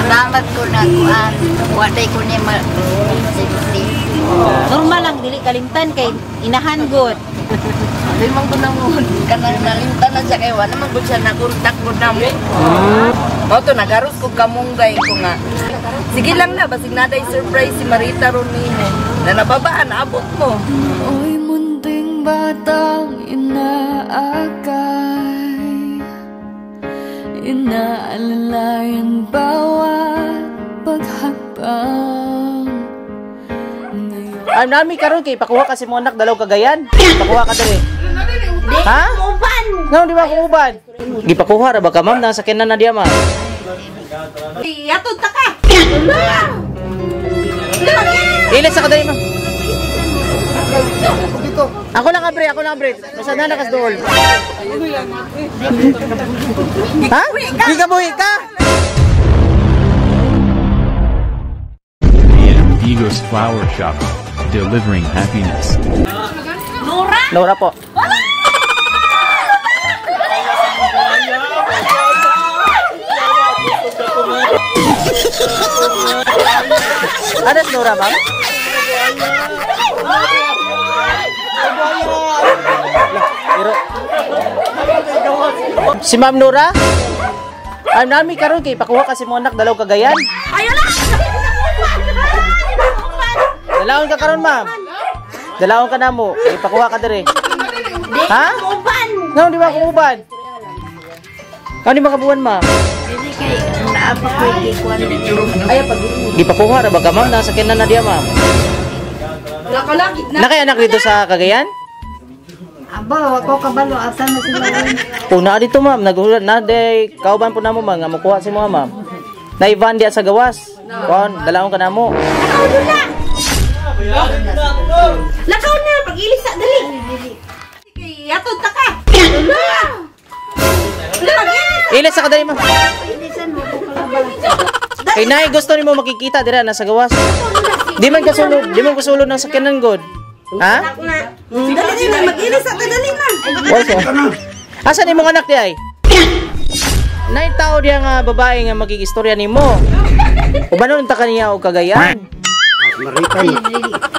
Salamat ko na kuan. Wa day ko ni ma. Normal lang dili kalimtan kay inahan gud. Di man ko na mo kanang nalimtan na siya kay wala man gud siya na-contact gud namo. Mao to nagaros ko kamunggay ko nga. Sige lang na basig naday surprise si Marita ron nimo. Na nababaan abot mo. Oy, munting batang inaakay, inaalalayan bawat paghakbang. Ngayon Ay, nami karon kay pakuha kasi mo anak dalaw Cagayan. Pakuha ka diri. Ha? Uban. Ngano di ba ko uban? Gipakuha ra ba ka, ma'am? Nasa sakyanan na diya, ma'am. Yatod ta ka. Ilis sa kadali, ma'am. Ako lang abre, ako lang abre. Basta na nakas dool. Ha? Gigabuhi ka? The Vigos Flower Shop, delivering happiness. Nora. Nora po. Ano si Nora, ma'am? Pero si Ma'am Nora? Ay, nami karon kay pakuha kasi mo anak dalaw Cagayan. Ayo na. Dalawon ka karon, ma'am. Dalawon ka namo. Kay pakuha ka diri. Ha? Uban. Ngano di ba ko uban? Kano di makabuan, ma'am? Dili kay naa pa ko gikuan. Ay pag Gipakuha ra ba ka, ma'am? Nasa sakyanan na diya, ma'am. Nakalagit na. Nakay anak dito sa Cagayan? Aba, wa ko kabalo asa na sila. Una dito, ma'am, naghulat na day kauban po namo, ma'am, nga mokuha si mga ma'am. Na Ivan diya sa gawas. Kon, dalawon ka namo. Lakaw na. Lakaw na pag-ilis sa dali. Kay yatod ta ka. Ilis sa kadali, ma'am. Ilisan mo ko kalabang. Kay nay gusto nimo makikita dira nasa gawas. Di man kasulod, di man kasulod ng sakyanan god. Ha? Dali na mag-ilis sa dali na. Wala. Asa nimong anak di ay? Nay tao diya nga babae nga magigistorya nimo. Ubanon ta kaniya og Cagayan.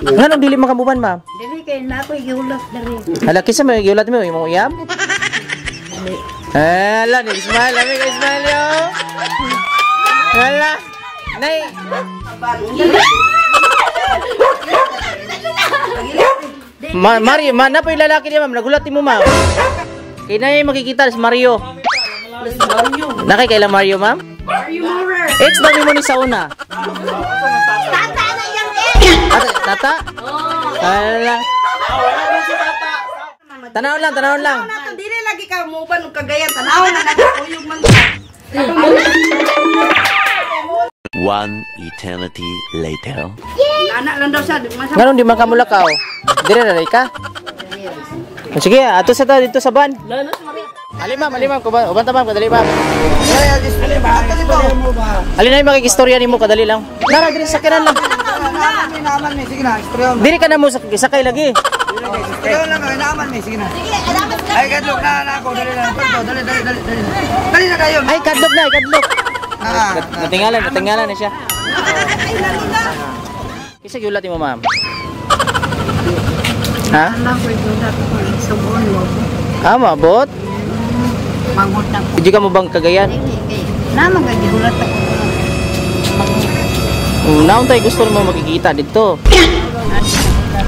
Nganong dili makabuban, ma'am? Dili kay na ako gihulat diri. Hala, kinsa may giulat mo imong uyab? Hala, ni smile, lami ka smile yo. Hala. Nay. Ma Mario, ma na pa yung lalaki niya, ma'am. Nagulat mo, ma'am. Kaya na yung makikita si Mario. Nakay kailang Mario, ma'am? Mario Maurer. Ex daw mo ni sa una. Tata na yang ex. Ate, tata? Hala. Tanawon lang, tanawon lang. Nato dili lagi ka muuban og Cagayan tanaw na nagkuyog man ka. One eternity later. Anak lang daw siya, di man siya. Nganon di man ka mulakaw? Dire na ka? Sige, ato sa ta dito sa van. Ali ma'am, ali ma'am, kuba, uban ta ma'am, kadali ma'am. Ali na yung makikistorya nimo, kadali lang. Nara diri sa kanan lang. Sige na, istorya mo. Diri ka na mo sa sakay lagi. Istorya lang, naaman mi, sige na. Sige, alamat ka. Ay, kadlok na na ako, dali na, dali, dali, dali, dali. Dali na kayo. Ay, kadlok na, kadlok. Ah, Natingalan, natingalan na siya. Ay, lalo na. Kinsa giulat nimo, ma'am? Ha? Alam ko gihulat ko igsuon mo. Ah, maabot? Manghod na ko. Hindi ka mo bang Cagayan? Dili kay na man kay gihulat ako. Oh, naon tayo gusto mo makikita dito.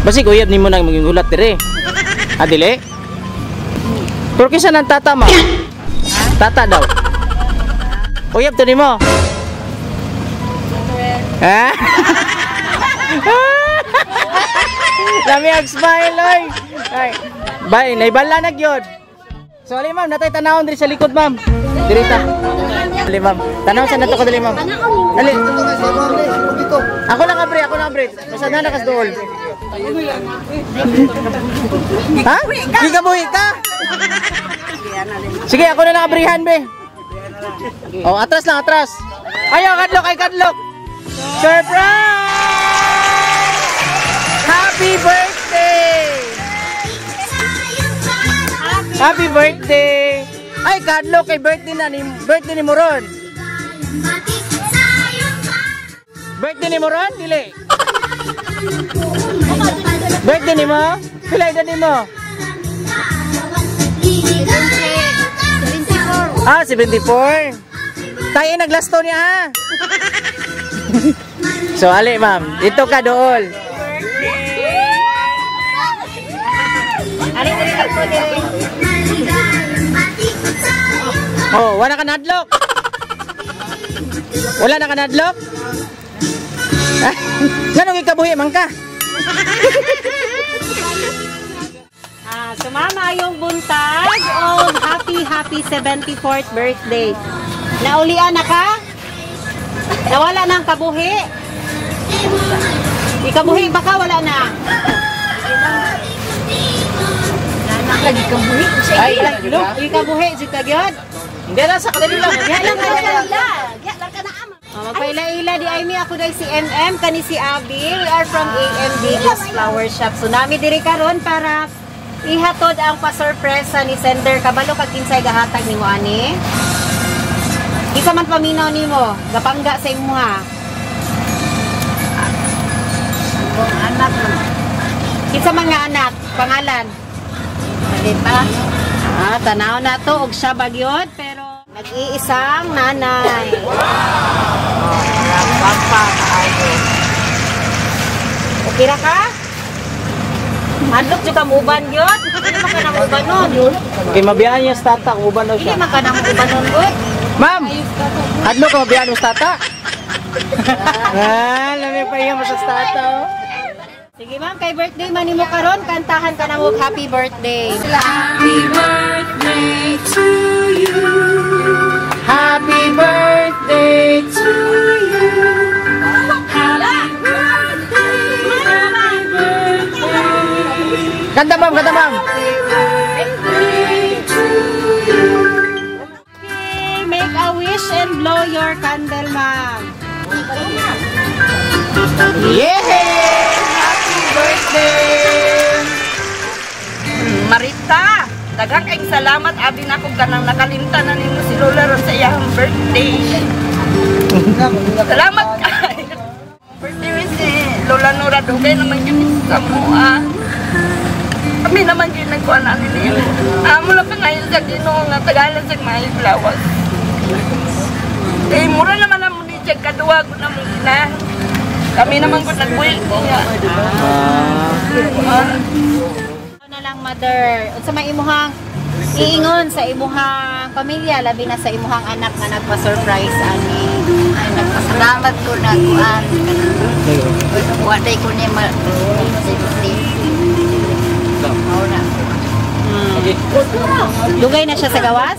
Basig uyab nimo nang maging hulat dire. Ah, dili? Pero kinsa nang tata, ma'am? Tata daw. Uyab to nimo. Ha? Lami ang smile oy. Ay. Bay, naibala na gyud. So ali ma'am, natay tanawon diri sa likod, ma'am. Diri ta. Ali ma'am, tanaw sa nato kadali, ma'am. Ali. Ako lang abre, ako lang abre. Basta na nakas dool. Ha? Gigabuhi ka? Sige, ako na lang abrihan, be. Oh, atras lang, atras. Ayaw, kadlok, ay kadlok. Surprise! Happy birthday! Happy birthday! Ay, kadlok kay birthday na ni birthday ni Moron. Birthday ni mo ron? Dili. Birthday ni mo? Pila edad ni mo? Ah, 74. Tayo naglasto niya ha. So ali ma'am, dito ka dool. Ali diri ako diri. Oh, wala ka nadlok. Wala na ka nadlok? Nganong ikabuhi man ka? Sumama yung buntag o happy happy 74th birthday. Naulian na ka? Nawala na ang kabuhi? Ikabuhi ba ka? Wala na. Ay, Ikabuhi, jud ka gyud? Hindi na sa kadali lang. Diyan lang ka. Oh, magpaila-ila di ay mi ako dahil si MM kani si Abby. We are from AMD Glass Flower Shop. So nami diri karon para ihatod ang pasorpresa ni sender. Kabalo kag kinsay gahatag nimo ani. Isa man paminaw nimo, gapangga sa imuha. Akong anak Kinsa man nga anak, pangalan? Marita. Ah, tanaw na to og siya bagyod pero nag-iisang nanay. Wow! Papa kaayo. Okay ra ka? Adlok jud ka muban gyud. Dili man ka na muban nun. Okay, mabiyaan niya sa tata, kung uban daw Dili siya. man ka na muban nun gud. Ma'am! Adlo ka mabiyaan mo sa tata? Ah, lami pa iya mo sa tata. Oh. Sige ma'am, kay birthday man nimo karon, kantahan ka na mo happy birthday. Happy birthday to you. Happy birthday to you. Happy birthday, happy birthday. Kanta ma'am, kanta ma'am. Okay, make a wish and blow your candle, ma'am. Yay! Happy birthday! Marita, daghang kayong salamat abi na kung kanang nakalimtan na nimo si Lola ron sa iyang birthday. Salamat kay. Birthday wish si Lola Nora dugay naman gyud sa mua. Kami naman gyud nagkuan ani niya. Amo lang pa ngayon sa Ginoo nga tagalan sa maayong lawas. Eh mura naman amo ni siya kaduwa ko na mong ina. Kami naman ko nagbuhi niya. Ano na lang, mother, unsa may imuhang iingon sa imuhang pamilya, labi na sa imuhang anak nga nagpa-surprise ani. Ay, nagpasalamat ko na kuan. Waday ko ni ma Mao na. Dugay na siya sa gawas?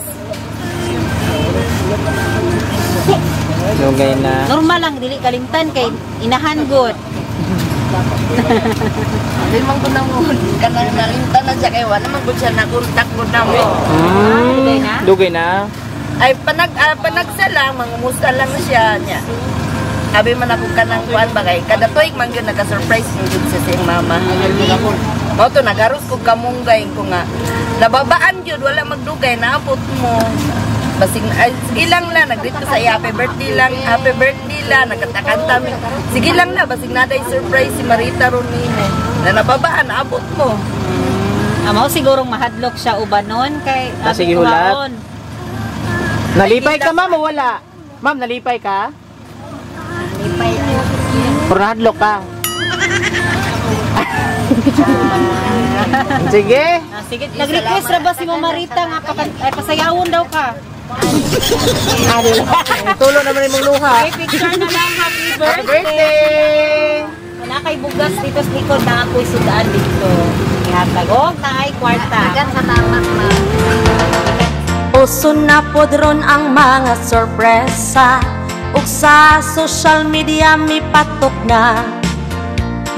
Dugay na. Normal lang dili kalimtan kay inahan good. Dili man ko na mo kanang nalimtan na siya kay wala man gud siya nakontak ko na mo. Dugay na? Dugay na. Ay panagsa lang mangumusta lang siya niya. Abi man ako kanang kuan ba kay kada tuig man gyud naka-surprise man gyud siya sa iyang mama. Mao to nagaros ko kamunggay ko nga nababaan gyud wala magdugay naabot mo. Basig ay, sige lang la nagdito sa iya happy birthday lang, happy birthday la nagkatakanta mi. Sige lang la basig naday surprise si Marita ron nimo. Na nababaan naabot mo. Amaw sigurong mahadlok siya ubanon kay Sige, hulat. Nalipay ka ma'am o wala? Ma'am, nalipay ka? Nalipay. Pero nahadlok ka. Sige. Ah, sige, nag-request ra ba si Mama Rita nga ay, pasayawon daw ka? Tulo naman imong luha. Okay, picture na lang. Happy Happy birthday. birthday! Wala kay bugas dito sa likod na ako'y sudaan dito. Ihatag. Og naay kwarta. Salamat ma'am. Uso na pod ron ang mga sorpresa ug sa social media mipatok na.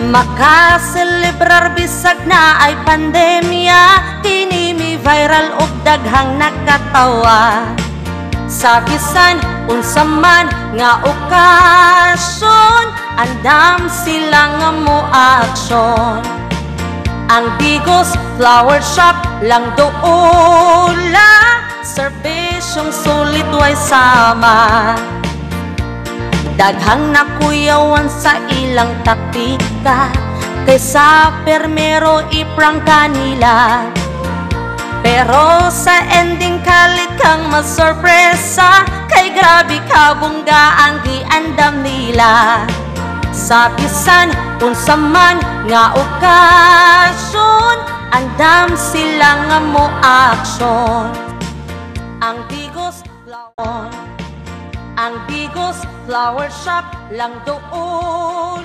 Makaselebrar bisag na ay pandemya, kini mi viral ug daghang nakatawa. Sa bisan unsa man nga okasyon, andam sila nga mo aksyon. Ang Digos Flower Shop lang doula, serbisyong sulit way sama. Daghang nakuyawan sa ilang taktika, kay sa permero iprangka nila. Pero sa ending kalit kang masorpresa, kay grabe kabungga ang giandam nila. Sa bisan unsa man nga okasyon, andam sila nga mo aksyon. Ang Digos Flower, ang Digos Flower Shop lang doon.